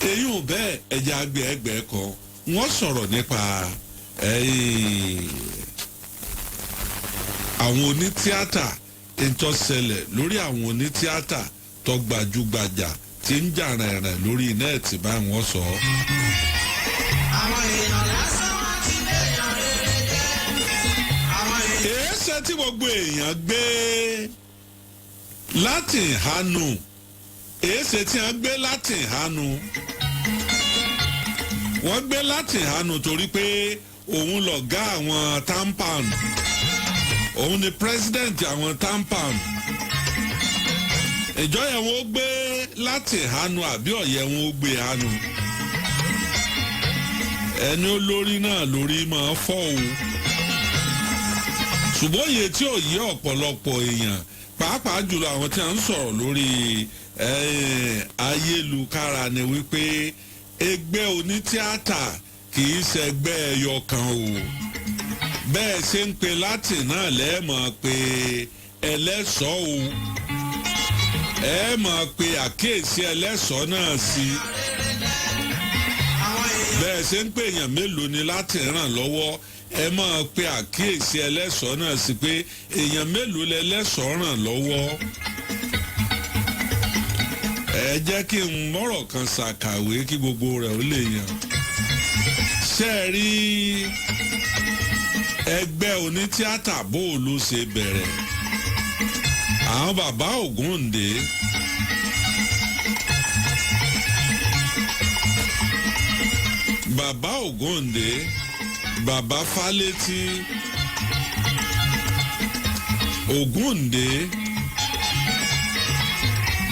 Èyí ò bẹ́ẹ̀, ẹja àgbẹ̀ ẹgbẹ́ kan wọ́n sọ̀rọ̀ nípa àwọn onítíátà, ìtọ́sẹ̀lẹ̀ lórí àwọn onítíátà tó gbajúgbajà tí ń jà rìnrìn lórí net báyìí wọ́n sọ. Àwọn èèyàn lásán wọ́n ti léèyàn rere jẹ́. Àwọn èèyàn. Èéṣe tí gbogbo èèyàn gbé Latin hanu? Èéṣe tí wọ́n gbé Latin hanu? Wọ́n gbé Latin hanu torí pé òun lọ̀gá àwọn TAMPAN, òun ni president àwọn TAMPAN. Ìjọ yẹn, wọ́n gbé Latin hanu àbí ọ̀yẹ́ wọn ó gbé hanu? Ẹni olórí náà lórí máa fọ́ o, ṣùgbọ́n iye tí ò yé ọ̀pọ̀lọpọ̀ èèyàn, pàápàá jùlọ àwọn tí a ń sọ̀rọ̀ lórí ayélujára, ni wípé ẹgbẹ́ onítíátà kì í ṣẹgbẹ́ ẹyọ kan o. Bẹ́ẹ̀ ṣe ń pe Latin náà lẹ́ẹ̀mọ̀ pé ẹlẹ́sọ̀ọ́ o, ẹ mọ̀ pé àkíyèsí ẹlẹ́sọ̀ọ́ náà sí. Bẹ́ẹ̀ ṣe ń pè èèyàn mélòó ni láti ràn lọ́wọ́, ẹ máa pe àkíyèsí ẹlẹ́sọ̀ọ́ náà sí pé èèyàn mélòó lẹlẹ́sọ̀ọ́ ràn lọ́wọ́. Ẹ jẹ́ kí n mọ́rọ̀ kan ṣàkàwé kí gbogbo rẹ̀ ó lè yàn. Ṣé ẹ rí ẹgbẹ́ onítíátà, bó o ló ṣe bẹ̀rẹ̀? Àwọn bàbá Ògúndé, bàbá Ògúndé, bàbá Fálétí, Ògúndé,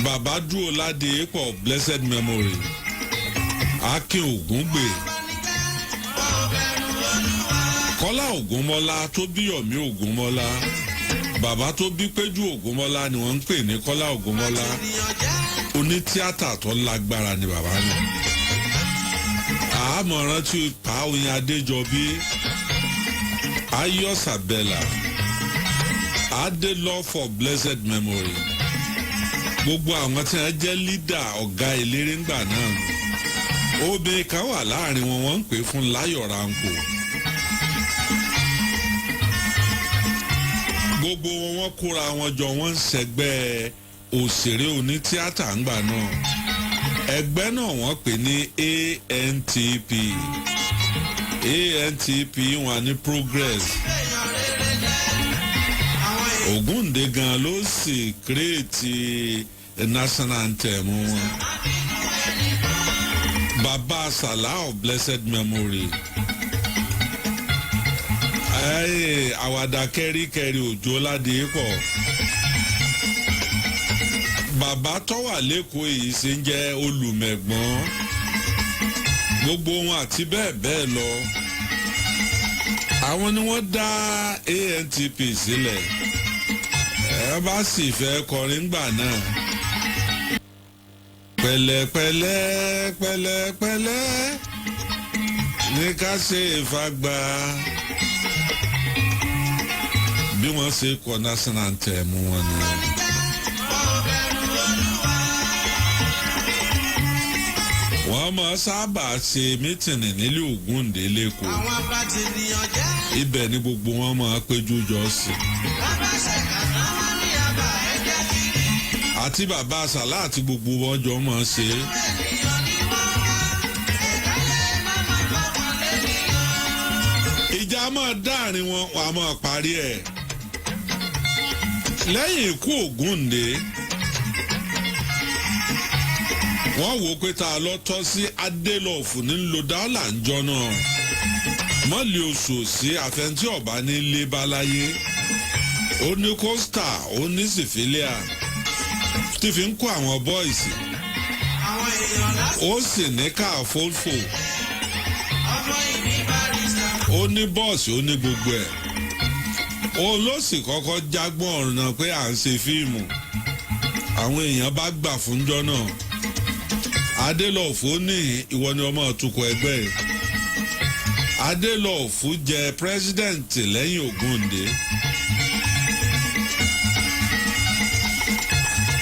bàbá Dúróládé pọ̀, blessed memory, Akin Ògúngbè, Kọ́lá Ògúnmọ́lá tó bí Yọ̀mí Ògúnmọ́lá, bàbá tó bí Péjú Ògúnmọ́lá ni wọ́n ń pè ní Kọ́lá Ògúnmọ́lá. Onítíátà tó lágbára ni bàbá náà. Àmọ̀ràn tí pa Oyin Adéjọbí, Ayọ̀ Sàbẹ̀là, Adélọ́ for blessed memory, gbogbo àwọn tí wọ́n jẹ́ leader, ọ̀gá eléré ńgbà náà. Obìnrin kan wà láàrin wọn, wọ́n ń pè fún Láyọ̀ Ránkò. Gbogbo wọn, wọ́n kóra wọn jọ, wọ́n ń ṣẹgbẹ́ òṣèré onítíátà ńgbà náà. Ẹgbẹ́ náà wọ́n pè ní ANTP. ANTP wọn ní Progress. Ògúndé gan ló sì create national anthem wọn. Bàbá Salah of blessed memory, àwàdà kẹ́ríkẹ́rí òjò ládé pọ̀, bàbá tó wà lẹ́kọ̀ọ́ yìí ṣe ń jẹ́ olùmẹ̀gbọ́n, gbogbo wọn àti bẹ́ẹ̀ bẹ́ẹ̀ lọ, àwọn ni wọ́n dá ANTP sílẹ̀. Ẹ bá sì fẹ́ kọrin gbà náà, pẹ̀lẹ́pẹ̀lẹ́ pẹ̀lẹ́pẹ̀lẹ́ ní ká ṣe ìfagbá, bí wọ́n ṣe kọ national anthem wọn nìyẹn. Wọ́n máa sábà ṣe meeting nílé Ògúndé lẹ́kọ̀ọ́. Àwọn abatènìyàn jẹ́. Ibẹ̀ ni gbogbo wọn máa péjú jọ sí. Wọ́n bá ṣèkà tán, wọ́n ní àbá ẹ̀jẹ̀ kiri. Àti bàbá Sàlá àti gbogbo wọn jọ máa ṣe é. Ènìyàn ni wọ́n wá. Ẹ̀dá lè má má gbọ́kàn lẹ́nìyàn. Ìjà máa dáàrin wọn, wàá máa parí ẹ̀. Lẹ́yìn ikú Ògúndé, wọ́n wò ó pé ta ló tọ́ sí Adélọ́ọ̀fù ní lo dọ́là ń jọ náà mọ́lẹ̀ oṣù sí àfẹntí ọ̀bá ní lé báláyé. Ó ní kóstà, ó ní sífílíà tí fi ń kó àwọn boys. Àwọn èèyàn lásán. Ó sì ní káà fólfò. Ọmọ ìbí barista. Ó ní bọ́ọ̀sì, ó ní gbogbo ẹ̀. Òun ló sì kọ́kọ́ jágbọ́n ọ̀nà pé à ń ṣe fíìmù. Àwọn èèyàn bá gbà fúnjọ́ náà. Adélọ́ọ̀fù ní ìwọ ni ọmọ ọ̀túnkọ̀ ẹgbẹ́ ẹ̀. Adélọ́ọ̀fù jẹ president lẹ́yìn Ògúndé.